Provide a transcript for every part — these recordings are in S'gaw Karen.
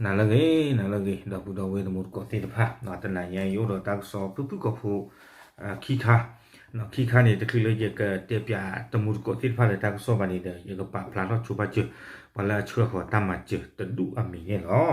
နၤလၢအဂ့ၤ နၤလၢအဂ့ၤ ဒီပုၢ်ဒီဝဲၢ်တံၤသကိးသ့ၣ်တဖၣ်, တနၤညါအံၤအိၣ်ဒီးတၢ်ကစီၣ်ဖုၣ်ဖုၣ်ကိာ်ဖိ ခံခါ, ခံခါန့ၣ် တချုးလၢယကတဲပၠးတမူသကိးသ့ၣ်တဖၣ်လၢတၢ်ကစီၣ်ဘၣ်န့ၣ်ဒီး ယကပာ်ဖျါထီၣ်ဆိပာ်စၢၤ ပှၤလၢအဆှၢဃီၤတၢ်မၤစၢၤတဒူၣ်အမံၤန့ၣ်လီၤ.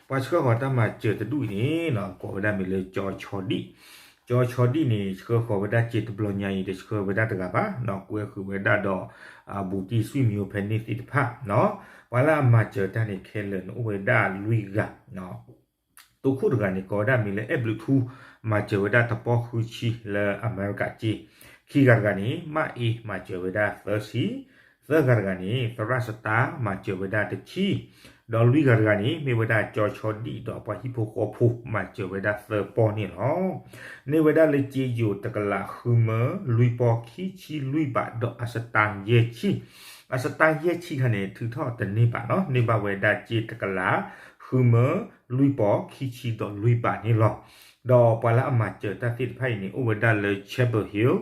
ပှၤဆှၢဃီၤတၢ်မၤစၢၤတဒူၣ်အံၤန့ၣ် ကိးဝဲဒၣ်မံၤလၢ ကၠီဆီဒံၣ်, ကၠီဆီဒံၣ်န့ၣ် ဆှၢဃီၤဝဲဒၣ်စ့တဘျီညါအံၤ တဆှၢဝဲဒၣ်တဂၤဘၣ်, ကွဲဃုာ်ဝဲဒၣ်ဒီး ဘူးတံၢ် ဆွေမျိုး ဖဲန့ၣ်သ့ၣ်တဖၣ်, ပှၤလၢအမၤစၢၤတၢ်န့ၣ်ခဲလၢာ်န့ၣ် အိၣ်ဝဲဒၣ်လွံၢ်ဂၤ, တိခိၣ်တဂၤန့ၣ် ကိးဝဲဒၣ်မံၤလၢ အဲၣ်ဘျုးထူ, မၤစၢၤဝဲဒၣ်တပီၢ်ဃုဆံလၢအမဲရကၤက့, ခံဂၤတဂၤန့ၣ် မၣ်အ့ မၤစၢၤဝဲဒၣ်သၢဆံ, သၢဂၤတဂၤန့ၣ် သရၣ်စတါ မၤစၢၤဝဲဒၣ်တဆံ, ဒီးလွံၢ်ဂၤတဂၤန့ၣ် မ့ၢ်ဝဲဒၣ်ကၠီဆီဒံၣ်ဒီးပှၤဟံၣ်ဖိဃီဖိ မၤစၢၤဝဲဒၣ်သၢပီၢ်န့ၣ်လီၤ. န့ၢ်ဝဲဒၣ်လၢစ့ယိၤတကလးဃုမၢ လွံၢ်ပီၢ်ခံဆံလွံၢ်ဘးဒီးအစတါယဲၢ်ဆံ, အစတါယဲၢ်ဆံခါန့ၣ် ထုးထီၣ်တန့ၢ်ဘၣ်နီၤ, န့ၢ်ဘၣ်ဝဲဒၣ်စ့တကလးဃုမၢ လွံၢ်ပီၢ်ခံဆံဒီးလွံၢ်ဘးန့ၣ်လီၤ. ဒီးပှၤလၢအမၤစၢၤတၢ်သ့ၣ်တဖၣ်အံၤန့ၣ် အိၣ်ဝဲဒၣ်လၢ Chapel Hill,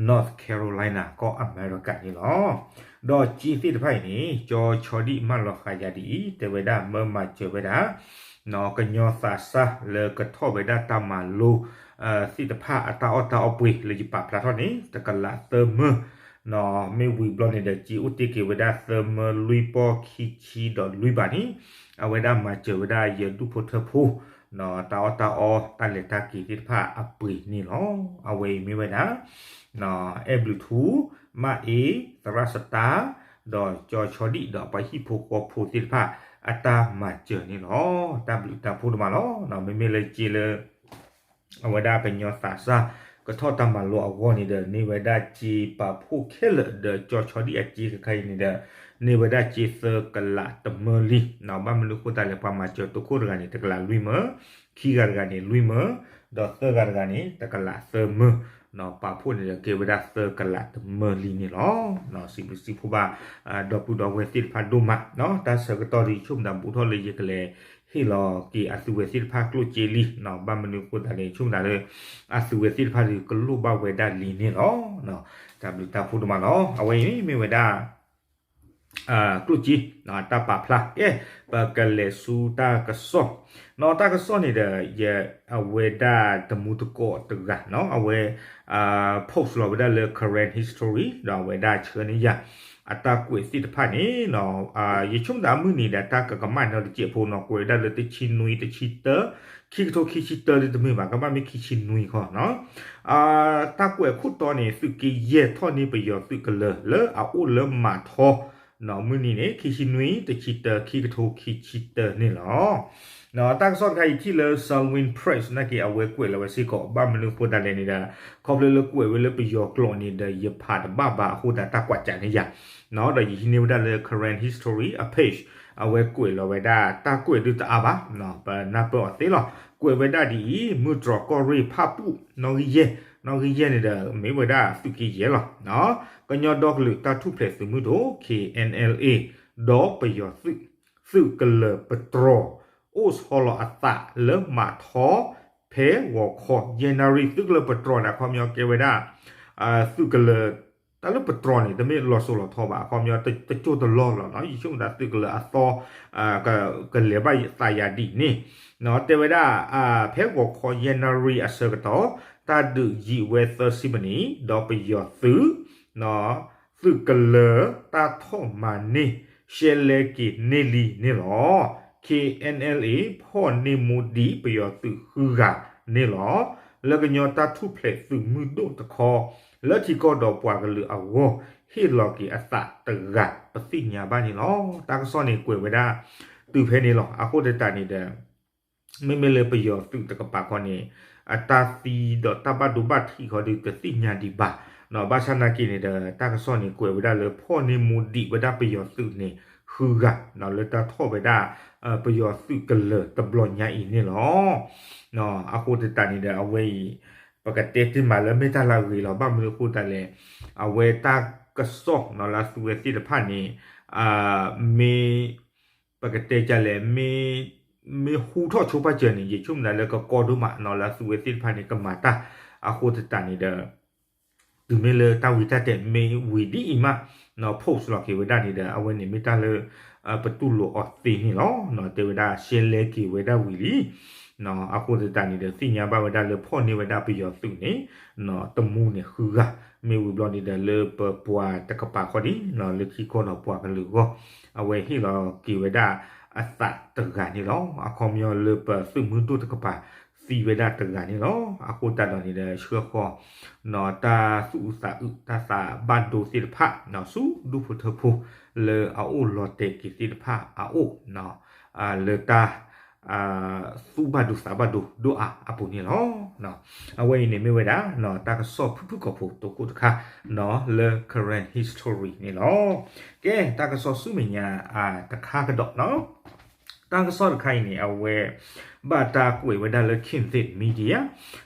North Carolina ကီၢ်အမဲရကၤန့ၣ်လီၤ. ဒီးစ့သ့ၣ်တဖၣ်အံၤန့ၣ် ကၠီဆီဒံၣ်မၢလီၤဃာ်ယၤဒ်အံၤ တဲဝဲဒၣ်မၢမၤစၢၤဝဲဒၣ် ကညီသးစၢ်လၢကထီၣ်ဝဲဒၣ်တၢ်မၤလိ သ့ၣ်တဖၣ်အတၢ်အီၣ်တၢ်အီပှ့ၤလၢယပာ်ဖျါထီၣ်န့ၣ် တကလးသၢမၢ, မ့ၢ်ဝံၤဘျီန့ၣ်ဒီး စ့အိၣ်တ့ၢ်က့ၤဝဲဒၣ်သၢမၢလွံၢ်ပီၢ်ခံဆံဒီးလွံၢ်ဘးန့ၣ် အဝဲဒၣ်မၤစၢၤဝဲဒၣ်ယဒူၣ်ဖိထၢဖိ တၢ်အီၣ်တၢ်အီတၢ်လဲၤတၢ်က့ၤသ့ၣ်တဖၣ်အပှ့ၤန့ၣ်လီၤ. အဝဲအံၤမ့ၢ်ဝဲဒၣ် အဲၣ်ဘျုးထူ, မၣ်အ့, သရၣ်စတါ, ဒီးကၠီဆီဒံၣ်ဒီးပှၤဟံၣ်ဖိဃီဖိသ့ၣ်တဖၣ် အတၢ်မၤစၢၤန့ၣ်လီၤ. တၢ်ဘျုးတၢ်ဖှိၣ်ဒိၣ်မးလီၤ. မ့မ့ၢ်လၢစ့လၢ အဝဲဒၣ်ကညီသးစၢ် ကထီၣ်တၢ်မၤလိအဂီၢ်န့ၣ်ဒီး န့ၢ်ဝဲဒၣ်စ့ပာ်ဖှိၣ်ခဲလၢာ်ဒီးကၠီဆီဒံၣ်အစ့ခဲခါအံၤန့ၣ်ဒီး န့ၢ်ဝဲဒၣ်စ့သၢကလးတမၢလံ. ဘၣ်မနုၤအဃိသတးလဲၣ် ပှၤမၤစၢၤတိခိၣ်တဂၤန့ၣ် တကလးလွံၢ်မၢ, ခံဂၤတဂၤန့ၣ်လွံၢ်မၢ, ဒီးသၢဂၤတဂၤန့ၣ် တကလးသၢမၢ, ပာ်ဖှိၣ်န့ၣ်ဒီးကဲဝဲဒၣ်သၢကလးတမၢလံန့ၣ်လီၤ. စံးဘျုးစံးဖှိၣ်ဘၣ် ဒီပုၢ်ဒီဝဲၢ်သ့ၣ်တဖၣ်ဒိၣ်မး, တၢ်ဆၢကတီၢ်ဒီးယဆိကမိၣ်သးဘူးထီၣ်လၢယကလဲၤဟ့ၣ်လီၤက့ၤအသုဝဲသ့ၣ်တဖၣ်ကျိၣ်စ့လံ. ဘၣ်မနုၤအဃိသတးန့ၣ် ယဆိကမိၣ်သးလၢ အသုဝဲသ့ၣ်တဖၣ်ဒီးကလိၣ်ဘၣ်ဝဲဒၣ်လံန့ၣ်လီၤ. တၢ်ဘျုးတၢ်ဖှိၣ်ဒိၣ်မးလီၤ. အဝဲအံၤမ့ၢ်ဝဲဒၣ် ကျိၣ်စ့ တၢ်ပာ်ဖျါ ကဲ ပကလဲၤဆူတၢ်ကစီၣ်, နီၢ်တၢ်ကစီၣ်န့ၣ်ဒီး ယ အဝဲဒၣ်တမူသကိးတဂၤနီၢ် အဝဲ post လီၤဝဲဒၣ်လၢ Karen History ဒီးအဝဲဒၣ်ဆှၢန့ၢ်ယၤ အတၢ်ကွဲးသ့ၣ်တဖၣ်န့ၣ် ယဆိကမိၣ်သးအမုၢ်နံၤဒီး တၢ်ကကမၣ်နီၢ်တစဲးဖိနီၢ် ကွဲးဝဲဒၣ်လၢတဆံနွံ တဆံတၢ ခံကထိခံဆံတၢဒ်တမ့ၢ်ဘၣ် ကဘၣ်မ့ၢ်ခံဆံနွံခီနီၢ် တၢ်ကွဲးခိၣ်တီန့ၣ် သုးက့ယဲၢ်ထီၣ်န့ၢ်ပယီၤသုးကလၢၤလၢအအိၣ်လၢမးထီ မုၢ်နံၤန့ၣ် ခံဆံနွံ တဆံတၢ ခံကထိခံဆံတၢန့ၣ်လီၤ. တၢ်ကစီၣ်တခါအံၤထံၣ်လၢ Salween Press နာ်က့အဝဲကွဲးလီၤဝဲစ့ၢ်ကီး ဘၣ်မနုၤအဃိသတးလဲၣ်န့ၣ်ဒီး ခီဖျိလၢကွဲးဝဲလၢပယီၤကျိာ်န့ၣ်ဒီး ယဖးတဘၣ်ဘၣ်အဃိသတးတၢ်ကွၢ်စးန့ၣ်ယၤ ဒီးယဟံးန့ၢ်ဝဲဒၣ်လၢ Karen History အ page အဝဲကွဲးလီၤဝဲဒၣ် တၢ်ကွဲးဒုးတအါဘၣ် ပနၢ်ပၢၢ်အီၤသ့လီၤ. ကွဲးဝဲဒၣ်ဒ်အံၤ မုၢ်တြီၢ်ကီၢ်ရ့ၣ်ဖၣ်ပူၣ် နီၣ်ဂံၢ်ယဲၢ် နီၣ်ဂံၢ်ယဲၢ်န့ၣ်ဒီး မ့ၢ်ဝဲဒၣ်သုးက့ယဲၢ်လီၤ. ကညီဒီကလုာ်တၢ်ထူၣ်ဖျဲးသုးမုၢ်ဒိၣ် K N L A ဒီးပယီၤသုး သုးကလၢၤပတြီၢ် အိၣ်ဆီလီၤအသးလၢမးထီ ဖဲဂီၤခီ ယဲၢ်နၣ်ရံၣ် သုးကလၢၤပတြီၢ်န့ၣ် အခီပညီကဲဝဲဒၣ် သုးကလၢၤ တၢ်လၢပတြီၢ်န့ၣ် တမ့ၢ်လီၤစိၤလီၤထီဘၣ် အခီပညီတကၠိၢ်တလီၢ်လီၤနီၢ် ယဆိကမိၣ်သးသုးကလၢၤအသီ ကလဲၤဘၣ်သးယၤဒ်န့ၣ် တဲဝဲဒၣ် ဖဲဂီၤခီယဲၢ်နၣ်ရံၣ်အဆၢကတီၢ် တၢ်ဒုးယံာ်ဝဲသၢဆံမံးနံး ဒီးပယီၤသုး သုးကလၢၤတၢ်ထီၣ်မၤန့ၢ် ရှဲလဲက့ၤန့ၢ်လံန့ၣ်လီၤ. K N L A ဖီၣ်န့ၢ်မူဒံးပယီၤသုးဃုဂၤန့ၣ်လီၤ. လၢကညီတၢ်ထူၣ်ဖျဲးသုးမုၢ်ဒိၣ်တခီ လၢထံကီၢ်ဒီးပှၤကလုာ်အဂီၢ် ဟ့ၣ်လီၤက့ၤအသးတဂၤ ပသ့ၣ်ညါဘၣ်န့ၣ်လီၤ. တၢ်ကစီၣ်န့ၣ်ကွဲးဝဲဒၣ် တုၤဖဲန့ၣ်လီၤ. အဃိသတးန့ၣ်ဒီး မ့မ့ၢ်လၢပယီၤသုးတကပၤခီန့ၣ် အတၢ်သံဒီးတၢ်ဘၣ်ဒိဘၣ်ထံးဃီဒီးတသ့ၣ်ညါဒံးဘၣ်. ဘၣ်ဆၣ်နာ်က့န့ၣ်ဒီး တၢ်ကစီၣ်န့ၣ်ကွဲးဝဲဒၣ်လၢဖီၣ်န့ၢ်မူဒံးဝဲဒၣ်ပယီၤသုးန့ၣ် ဃုဂၤ လၢတၢ်ထီၣ်ဝဲဒၣ် ပယီၤသုးကလၢၤတဘျီညါအံၤန့ၣ်လီၤ. အဃိသတးန့ၣ်ဒီး အဝဲအံၤ ပကတဲတ့ၢ်မးလၢမ့ၢ်တၢ်လၢအဂ့ၤလီၤ. ဘၣ်မနုၤအဃိသတးလဲၣ် အဝဲတၢ်ကစီၣ်လၢအသုဝဲသ့ၣ်တဖၣ်န့ၣ် မ့ၢ် ပကတဲဒ်လဲၣ် မ့ၢ်ဟူထီၣ်ဆိပာ်စၢၤန့ၣ် ယဆိကမိၣ်သးလၢကကီဒိၣ်မး လၢအသုဝဲသ့ၣ်တဖၣ်န့ၣ် ကမၤတၢ် အဃိသတးန့ၣ်ဒီး တုၤမ့ၢ်လၢတၢ်ဝံတၢ်တဲာ်မ့ၢ်ဝံၤဒ်အံၤမး post လီၤက့ၤဝဲဒၣ်န့ၣ်ဒီး အဝဲန့ၣ်မ့ၢ်တၢ်လၢ ပတူၢ်လိာ်အီၤသ့န့ၣ်လီၤ. တဲဝဲဒၣ်ရှဲလဲက့ၤဝဲဒၣ်ဝံၤလံ. အဃိသတးန့ၣ်ဒီး သ့ၣ်ညါဘၣ်ဝဲဒၣ်လၢဖီၣ်န့ၢ်ဝဲဒၣ်ပယီၤသုးန့ၣ် တမူန့ၣ်ဃုဂၤ, မ့ၢ်ဝံၤဘျီန့ၣ်ဒီးလၢပပှၤတကပၤခီဒံး လၢထံကီၢ်ဒီးပှၤကလုာ်အဂီၢ် အဝဲဟ့ၣ်လီၤက့ၤဝဲဒၣ်အသးတဂၤန့ၣ်လီၤ. အခီပညီလၢပသုးမုၢ်ဒိၣ်တကပၤသံဝဲဒၣ်တဂၤန့ၣ်လီၤ. အဃိသတးဒီးန့ၣ်ဒီး ဆှၢဃီၤ တၢ်သူၣ်အုးသးအုးတၢ်သးဘၣ်ဒိသ့ၣ်တဖၣ် ဆူဒူၣ်ဖိထၢဖိ လၢအအိၣ်လီၤတဲာ်က့ၤသ့ၣ်တဖၣ်အအိၣ် လၢတၢ် သူၣ်ဘၣ်ဒိသးဘၣ်ဒိဒိၣ်အါအပူၤန့ၣ်လီၤ. အဝဲအံၤန့ၣ်မ့ၢ်ဝဲဒၣ် တၢ်ကစီၣ်ဖုၣ်ဖုၣ်ကိာ်ဖိတခိၣ်တခါ လၢ Karen History န့ၣ်လီၤ. ကဲ တၢ်ကစီၣ်ဆူမဲာ်ညါတခါကဒီးနီၤ တၢ်ကစီၣ်တခါအံၤန့ၣ် အဝဲ ဘၣ်တၢ်ကွဲးဝဲဒၣ်လၢ Kynthih Media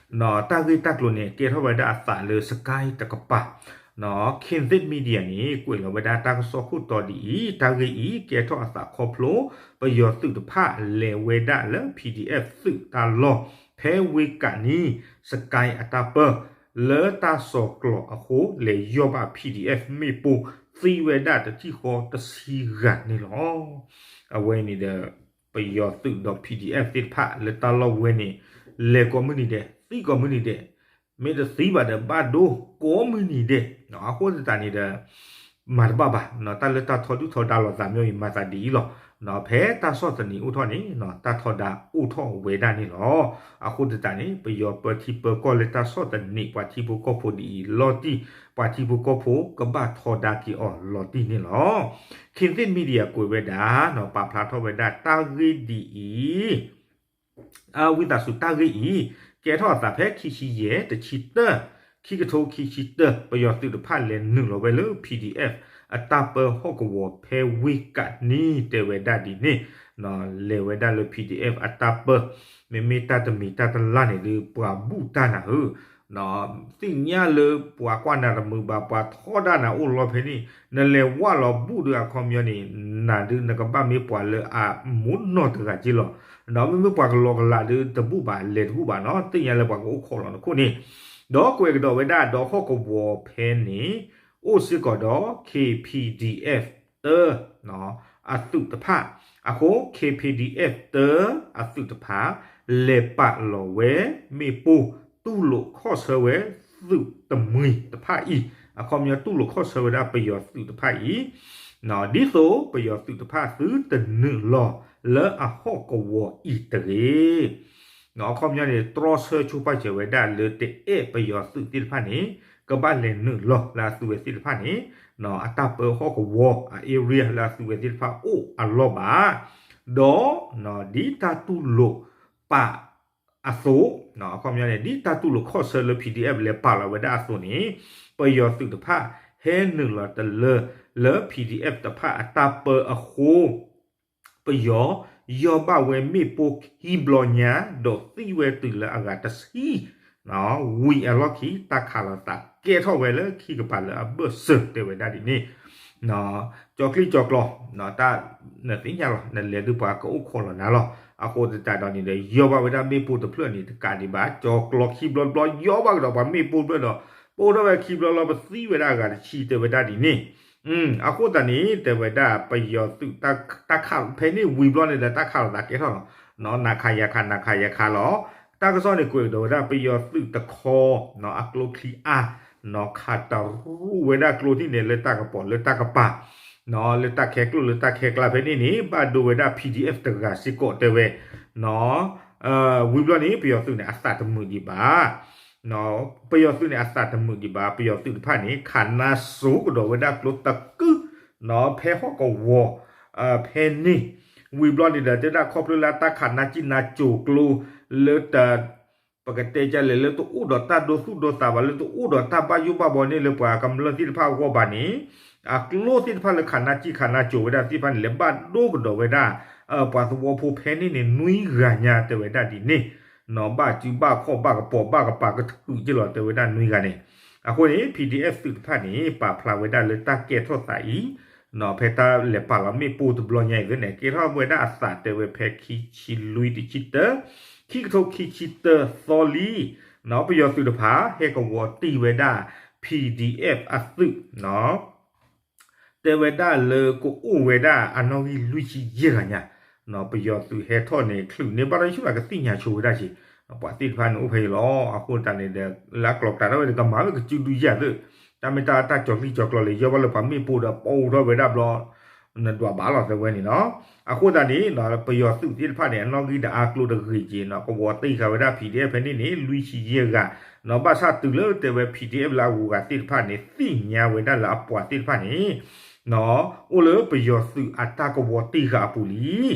တၢ်ဂ့ၢ်တၢ်ကျိၤန့ၣ် ကဲထီၣ်ဝဲဒၣ်အသးလၢ Sky တကပၤ Kynthih Media န့ၣ် ကွဲးလီၤဝဲဒၣ်တၢ်ကစီၣ်ခိၣ်တီဒ်အံၤ တၢ်ဂ့ၢ်အံၤ ကဲထီၣ်အသးခီဖျိ ပယီၤသုးတဖၣ်လဲၤဝဲဒၣ်လၢ P D F သုးတၢ်လီၢ် ဖဲဝ့ကးနံ Sky အတၢ်ပၢ လၢတၢ်စီၤကျီၤအဃိ လဲၤယီၢ်ဘၣ် P D F မ့ၣ်ပိၢ် သံဝဲဒၣ်တထံၣ်ဃီတဆံဂၤန့ၣ်လီၤ. အဝဲန့ၣ်ဒီး ပယီၤသုးဒီး P D F သ့ၣ်တဖၣ်လၢတၢ်လီၢ်ဝဲန့ၣ် လဲၤကိးမုၢ်နံၤဒဲး သံကိးမုၢ်နံၤဒဲး မ့ၢ်တသံဘၣ်ဒီးဘၣ်ဒိကိးမုၢ်နံၤဒဲး အဃိသတးန့ၣ်ဒီး မၤတဘၣ်ဘၣ် တၢ်လၢတၢ်ထီဒုၣ်ထီဒါလိာ်သးမ့ၢ်အံၤမၤသးဒ်အံၤလီၤ. ဖဲတၢ်ဆီၣ်သနံးအိၣ်ထီၣ်န့ၣ် တၢ်ထီဒါအိၣ်ထီၣ်ဝဲဒၣ်န့ၣ်လီၤ. အဃိသတးန့ၣ် ပယီၤပၢထံပၢကီၢ်လၢတၢ်ဆီၣ်သနံးပှၤထံဖိကီၢ်ဖိဒ်အံၤ လီၤတံၢ် ပှၤထံဖိကီၢ်ဖိကဘၣ်ထီဒါက့ၤအီၤလီၤတံၢ်န့ၣ်လီၤ. Kynthih Media ကွဲးဝဲဒၣ် ပာ်ဖျါထီၣ်ဝဲဒၣ်တၢ်ဂ့ၢ်ဒ်အံၤ ဝံသးစူၤတၢ်ဂ့ၢ်အံၤ ကဲထီၣ်အသးဖဲခံဆံယဲၢ် တဆံတၢ ခံကထိခံဆံတၢ ပယီၤသုးတဖၣ်လဲၤနုာ်လီၤဝဲလၢ P D F အတၢ်ပၢဟီၣ်ကဝီၤဖဲဝ့ကးနံ တဲဝဲဒၣ်ဒ်န့ၣ် လဲၤဝဲဒၣ်လၢ P D F အတၢ်ပၢ မ့မ့ၢ်တၢ်တမံၤတၢ်တလၢ်န့ၣ်ဒီး ပှၤဘူၣ်တၢ်နၤဧၢ သ့ၣ်ညါလၢပှၤကွၢ်နၤတမုာ်ဘၣ် ပှၤထီဒါနၤအိၣ်လီၤဖဲန့ၣ် နလဲၤဝၢ်လီၤဘူၣ်ဒီးအခီပညီန့ၣ် နၤဒုးနကဘၣ်မ့ၢ်ပှၤလၢအမိၢ်နီၢ်တဂၤက့လီၤ. ဒီးမ့မ့ၢ်ပှၤကလီကလးဒီးတဘူၣ်ဘၣ် လဲၤတဘူၣ်ဘၣ်နီၤ သ့ၣ်ညါလၢပှၤကအိၣ်ခိးလီၤနခိၣ်န့ၣ် ဒီးကွဲးကဒီးဝဲဒၣ်ဒီးဟီၣ်ကဝီၤဖဲန့ၣ် အိၣ်စ့ၢ်ကီးဒီး K P D F တၢ အသုးတဖၣ် အဃိ K P D F တၢ အသုးတဖၣ် လဲၤပာ်လီၤဝဲမ့ၣ်ပိၢ် တူၢ်လိာ်ခီၣ်ဆၢဝဲသုးတမှံၤတဖၣ်အံၤ အခီပညီတူၢ်လိာ်ခီၣ်ဆၢဝဲဒၣ်ပယီၤသုးတဖၣ်အံၤ ဒ်သိးပယီၤသုးတဖၣ်သုတနုာ်လီၤလၢအဟီၣ်ကဝီၤအံၤတဂ့ၤ အခီပညီန့ၣ် တြီဆၢဆိပာ်စၢၤဝဲဒၣ်လၢတအဲၣ်ပယီၤသုးသ့ၣ်တဖၣ်န့ၣ် ကဘၣ်လဲၤနုာ်လီၤလၢအသုးဝဲသ့ၣ်တဖၣ်န့ၣ် အတၢ်ပၢဟီၣ်ကဝီၤ အ area လၢအသုးဝဲသ့ၣ်တဖၣ်အိၣ်အလီၢ်ဘၣ် ဒီး ဒ်တၢ်တူၢ်လိာ်ပာ်အသိး အခီပညီန့ၣ် ဒ်တၢ်တူၢ်လိာ်ခီၣ်ဆၢလၢ P D F လဲၤပာ်လီၤဝဲဒၣ်အသိးန့ၣ် ပယီၤသုးတဖၣ်ဟဲနုာ်လီၤတလၢလၢ P D F တဖၣ်အတၢ်ပၢအဃိ ပယီၤ ယီၢ်ဘၣ်ဝဲမ့ၣ်ပိၢ်ခံဘျီညါ ဒီးသံဝဲတုၤလၢအဂၤတဆံ ဝံၤအလီၢ်ခံ တၢ်ခးလိာ်သးကဲထီၣ်ဝဲလၢခံကပၤလၢအဘၢၣ်စၢၤတဲဝဲဒၣ်ဒ်န့ၣ် ကၠီၤချံကၠီၤကျီ တၢ်နသ့ၣ်ညါလီၤ နလဲၤဒုးပှၤကအိၣ်ခိးလီၤနၤလီၤ. အဃိသတးဒီးန့ၣ်ဒီး ယီၢ်ဘၣ်ဝဲဒၣ်မ့ၣ်ပိၢ်တဖျၢၣ်န့ၣ် တကးဒံးဘၣ် ကၠီၤကျီခံဘျီတဘျီ ယီၢ်ဘၣ်ကဒီးပှၤမ့ၣ်ပိၢ်တဖျၢၣ်ဒီး ပိၢ်ထီၣ်ဝဲခံဘျီလီၤ ပသံဝဲဒၣ်အဂၤတဆံတဲဝဲဒၣ်ဒ်န့ၣ် အဃိသတးန့ၣ် တဲဝဲဒၣ်ပယီၤသုး တၢ်ခးဖဲန့ၣ်ဝံၤဘျီန့ၣ်ဒီး တၢ်ခးလိာ်သးကဲထီၣ်လီၤ. နခးယခး နခးယခးလီၤ. တၢ်ကစီၣ်န့ၣ်ကွဲးကဒီးဝဲဒၣ် ပယီၤသုးတခီ အကျိချံအါ ခးတရူၢ်ဝဲဒၣ်ကျိထံၣ်န့ၣ် လၢတၢ်ကပီၤလၢတၢ်ကပၤ လၢတၢ်ခဲကျိၣ်လၢတၢ်ခဲကျါဖဲန့ၣ်န့ၣ် ဘၣ်ဒိဝဲဒၣ် P D F တဂၤစ့ၢ်ကီးတဲဝဲ ဝံၤဘျီန့ၣ် ပယီၤသုးန့ၣ် အသးတမုာ်ဒံးဘၣ် ပယီၤသုးန့ၣ် အသးတမုာ်ဒံးဘၣ် ပယီၤသုးတဖၣ်န့ၣ် ခးနါစိၤကဒီးဝဲဒၣ်ကျိတကုၢ် ဖဲဟီၣ်ကဝီၤ ဖဲန့ၣ် ဝံၤဘျီန့ၣ်ဒီး တဲဒၣ်ခီဖျိလၢတၢ်ခးနါစံၣ်နါစိၤကျိ လၢတ ပကတဲဒ်လဲၣ် လၢတအိၣ်ဒီးတၢ်ဒိသူၣ်ဒိသးဘၣ် လၢတအိၣ်ဒီးတၢ်ဘၣ်ယိၣ်ဘၣ်ဘီန့ၣ်လၢပှၤကမျၢၢ်သ့ၣ်တဖၣ်အဂီၢ်ဘၣ်န့ၣ် အကျိသ့ၣ်တဖၣ်လၢခးနါစံၣ်ခးနါစိၤဝဲဒၣ်သ့ၣ်တဖၣ်န့ၣ် လဲၤဘၣ်ဒိကဒီးဝဲဒၣ် ပှၤသဝီဖိဖဲန့ၣ်န့ၣ် နွံဂၤညါတဲဝဲဒၣ်ဒ်န့ၣ် ဘၣ်စုဘၣ်ခီၣ်ဘၣ်ကပီၤဘၣ်ကပၤကထုးက့လီၤတဲဝဲဒၣ်နွံဂၤန့ၣ် အဃိန့ၣ် P D F သုးတဖၣ်န့ၣ် ပာ်ဖျါဝဲဒၣ်လၢတၢ်ကဲထီၣ်သးအံၤ ဖဲတၢ်လဲၤပာ်လီၤမ့ၣ်ပိၢ်တဘျီညါအံၤန့ၣ် ကဲထီၣ်ဝဲဒၣ်အသးတဲဝဲဖဲခံဆံလွံၢ်တဆံတၢ ခံကထိခံဆံတၢသီလံ ပယီၤသုးတဖၣ် ဟဲကဝီၤတံၢ်ဝဲဒၣ် P D F အသုး တဲဝဲဒၣ်လၢကအိၣ်ဝဲဒၣ်အနီၣ်ဂံၢ်လွံၢ်ဆံယဲၢ်ဂၤညါ, ပယီၤသုးဟဲထီၣ်န့ၣ် ချုးန့ၢ်ဘၣ်ဒီးဆူၣ်လၢကသ့ၣ်ညါဆိဝဲဒၣ်က့ၤ, ပှၤသ့ၣ်တဖၣ်န့ၣ်အိၣ်ဖဲအံၤလီၤ. အဃိသတးန့ၣ်ဒီး လၢအကျိၤကတၢၢ်ထီၣ်ဝဲဒီး ကမၤဝဲကစုဒုယၤသ့ၣ်, တၢ်မ့ၢ်တၢ်တၢ်ကၠီၤသံၣ်ကၠီၤကျီလၢ ယီၢ်ဘၣ်လၢပှၤမ့ၣ်ပိၢ်ဒီး ပိၢ်ထီၣ်ဝဲဒၣ်ဘျီ နဒွးဘၣ်လီၤသဲဝဲန့ၣ်လီၤ. အဃိသတးန့ၣ် ပယီၤသုးသ့ၣ်တဖၣ်န့ၣ် အနီၣ်ဂံၢ်ဒီးအါကျိၤတဂ့ၤက့ၤနီၤ, ကဝီၤတ့ၢ်ဃာ်ဝဲဒၣ် P D F ဖဲန့ၣ်န့ၣ် လွံၢ်ဆံယဲၢ်ဂၤနီၤ, ဘၣ်ဆၣ်တုၤလၢတဲဝဲ P D F လၢအဂုၤအဂၤသ့ၣ်တဖၣ်န့ၣ် သ့ၣ်ညါဝဲဒၣ်လၢအပှၤသ့ၣ်တဖၣ်န့ၣ် အိၣ်လၢပယီၤသုးအတၢ်ကဝီၤတ့ၢ်ဃာ်အပူၤလံ.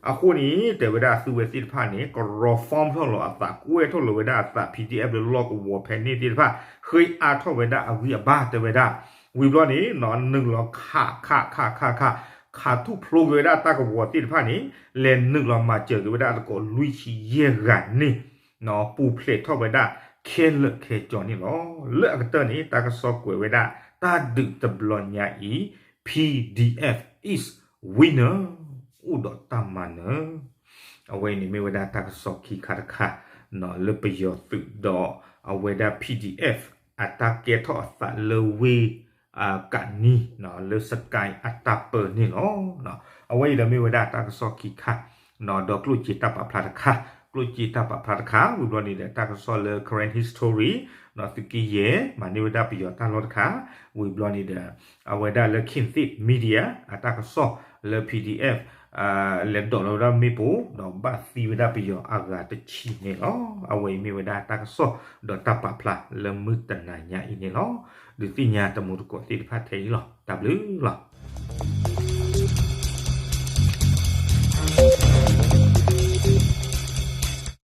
အဃိန့ၣ် တဲဝဲဒၣ်အသုဝဲသ့ၣ်တဖၣ်န့ၣ် ကရီ form ထီၣ်လီၤအသး ကွဲထီၣ်လီၤဝဲဒၣ်အသး P D F လၢလီၢ်ကဝီၤဖဲန့ၣ်သ့ၣ်တဖၣ် ဃ့အါထီၣ်ဝဲဒၣ်အဂံၢ်အဘါတဲဝဲဒၣ်, ဝံၤဘျီန့ၣ် နုာ်လီၤခးခးခးခးခး ခးထူၣ်ဖျိက့ၤဝဲဒၣ်တၢ်ကဝီၤသ့ၣ်တဖၣ်န့ၣ် လဲၤနုာ်လီၤမၤစၢၤက့ၤဝဲဒၣ်သကိးလွံၢ်ဆံယဲၢ်ဂၤန့ၣ် ပူၤဖျဲးထီၣ်ဝဲဒၣ်ခဲလၢာ်ခဲကၠီန့ၣ်လီၤ. လၢအကတၢၢ်န့ၣ် တၢ်ကစီၣ်ကွဲးဝဲဒၣ် တၢ်ဒုးတဘျီညါအံၤ P D F is winner အိၣ်ဒီးတၢ်မၤနၢၤ. အဝဲအံၤန့ၣ်မ့ၢ်ဝဲဒၣ်တၢ်ကစီၣ်ခံခါတခါ လၢပယီၤသုးဒီးအဝဲဒၣ် P D F အတၢ်ကဲထီၣ်အသးလၢဝ့ၢ် ကးနံ လၢစကဲအတၢ်ပၢန့ၣ်လီၤ. အဝဲအံၤဒီးမ့ၢ်ဝဲဒၣ်တၢ်ကစီၣ်ခံခါ ဒီးကျိၣ်စ့တၢ်ပာ်ဖျါတခါ, ကျိၣ်စ့တၢ်ပာ်ဖျါတခါ ဝံၤဘျီန့ၣ်ဒီး တၢ်ကစီၣ်လၢ Karen History သုးက့ယဲၢ် မၤန့ၢ်ဝဲဒၣ်ပယီၤတၢ်လီၢ်တခါ, ဝံၤဘျီန့ၣ်ဒီး အဝဲဒၣ်လၢ Khin Thip Media အတၢ်ကစီၣ်လၢ P D F လဲၤဒိးလီၤဝဲဒၣ်မ့ၣ်ပိၢ် ဒီးဘၣ်သံဝဲဒၣ်ပယီၤအဂၤတဆံန့ၣ်လီၤ. အဝဲအံၤမ့ၢ်ဝဲဒၣ်တၢ်ကစီၣ် ဒီးတၢ်ပာ်ဖျါလၢမုၢ်တနၤညါအံၤန့ၣ်လီၤ. ဒုးသ့ၣ်ညါတမူတကိးသ့ၣ်တဖၣ်ထဲအံၤလီၤ. တၢ်ဘျုးလီၤ.